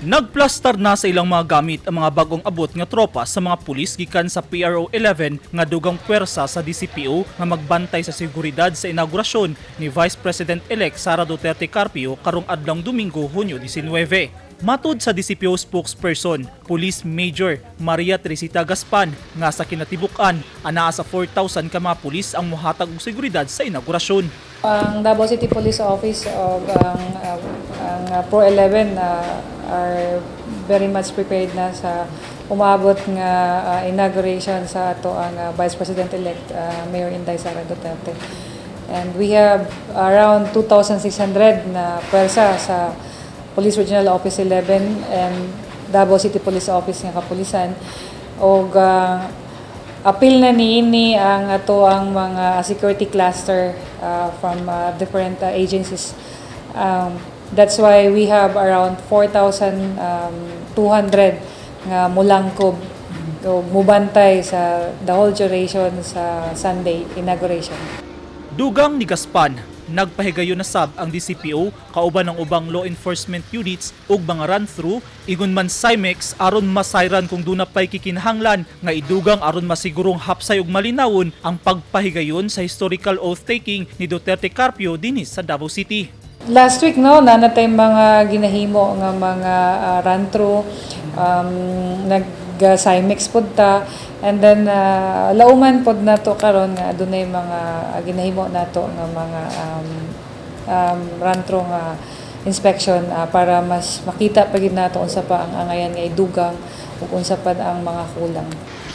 Nagplastar na sa ilang mga gamit ang mga bagong abot nga tropa sa mga pulis gikan sa PRO 11 nga dugang puwersa sa DCPO nga magbantay sa seguridad sa inaugurasyon ni Vice President-elect Sara Duterte Carpio karong adlawng Domingo, Hunyo 19. Matud sa DCPO spokesperson, Police Major Maria Teresita Gaspan, nga sa kinatibuk-an anaa sa 4,000 ka mga pulis ang muhatag og seguridad sa inaugurasyon. Ang Davao City Police Office o ang Pro 11 are very much prepared na sa umabot nga inauguration sa ato ang Vice President-elect Mayor Inday Sara Duterte. And we have around 2,600 na pwersa sa Police Regional Office 11 and Davao City Police Office nga kapulisan. Og apil na niini ang ato ang mga security cluster from different agencies. That's why we have around 4,200 nga mulangkob o mubantay sa the whole duration sa Sunday inauguration. Dugang ni Gaspan, nagpahigayon na sab ang DCPO kauban ng ubang law enforcement units ug mga run-through ingon man CIMEX aron masayran kung duna pay kikinahanglan nga idugang aron masigurong hapsay ug malinawon ang pagpahigayon sa historical oath taking ni Duterte Carpio dinhi sa Davao City. Last week, no, naa na tay mga ginahimo nga mga run through, nag CIMEX pod ta and then lauman pod nato karon nga adunay mga ginahimo nato nga mga run through nga inspection para mas makita pa gid nato unsa pa ang angayan nga idugang ug unsa pa ang mga kulang.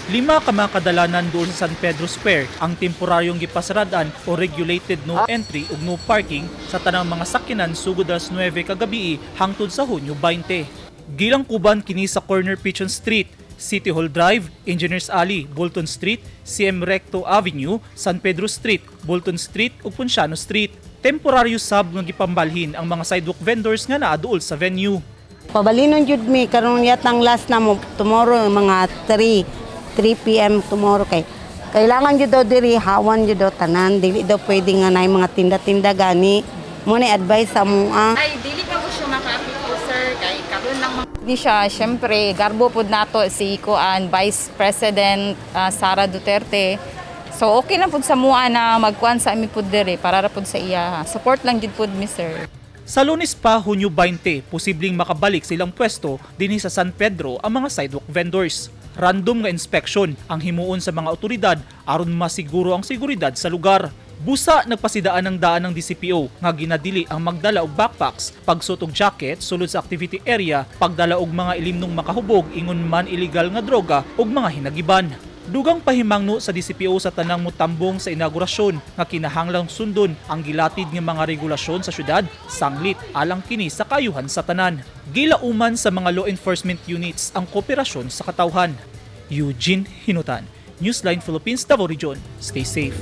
Lima ka mga kadalanan doon sa San Pedro Square ang temporaryong gipasaradan o regulated no entry ug no parking sa tanang mga sakyanan sugod alas 9 kagabi hangtod sa Hunyo 20. Gilangkuban kini sa corner Pichon Street, City Hall Drive, Engineers Alley, Bolton Street, CM Recto Avenue, San Pedro Street, Bolton Street ug Ponciano Street. Temporaryo sab nga gipambalhin ang mga sidewalk vendors nga naa duol sa venue. Pabalinon jud mi karon yatang last na mo tomorrow, mga 3 p.m. tomorrow, kay kailangan jud daw diri hawan jud daw tanan, dili daw pwede nga naay mga tinda-tinda gani mo ni advice sa mo. Ay, dili pa ko siya maka-apil, sir, kay karon lang. Di siya, syempre, garbo pod nato si kuan Vice President Sara Duterte. So okay lang pud sa mua na magkuan sa ami pud diri para ra pud sa iya. Support lang jud pud mi, sir. Sa Lunes pa, Hunyo 20, posibleng makabalik silang pwesto dinhi sa San Pedro ang mga sidewalk vendors. Random nga inspection ang himuon sa mga otoridad aron masiguro ang seguridad sa lugar. Busa nagpasidaan ng daan ng DCPO nga ginadili ang magdala og backpacks, pagsuot og jacket sulod sa activity area, pagdala og mga ilimnong makahubog ingon man illegal nga droga ug mga hinagiban. Dugang pahimangno sa DCPO sa tanang mutambong sa inaugurasyon nga kinahanglang sundon ang gilatid nga mga regulasyon sa syudad, sanglit alang kini sa kaayuhan sa tanan. Gilauman sa mga law enforcement units ang kooperasyon sa katawhan. Eugene Hinutan, Newsline Philippines, Davao Region. Stay safe.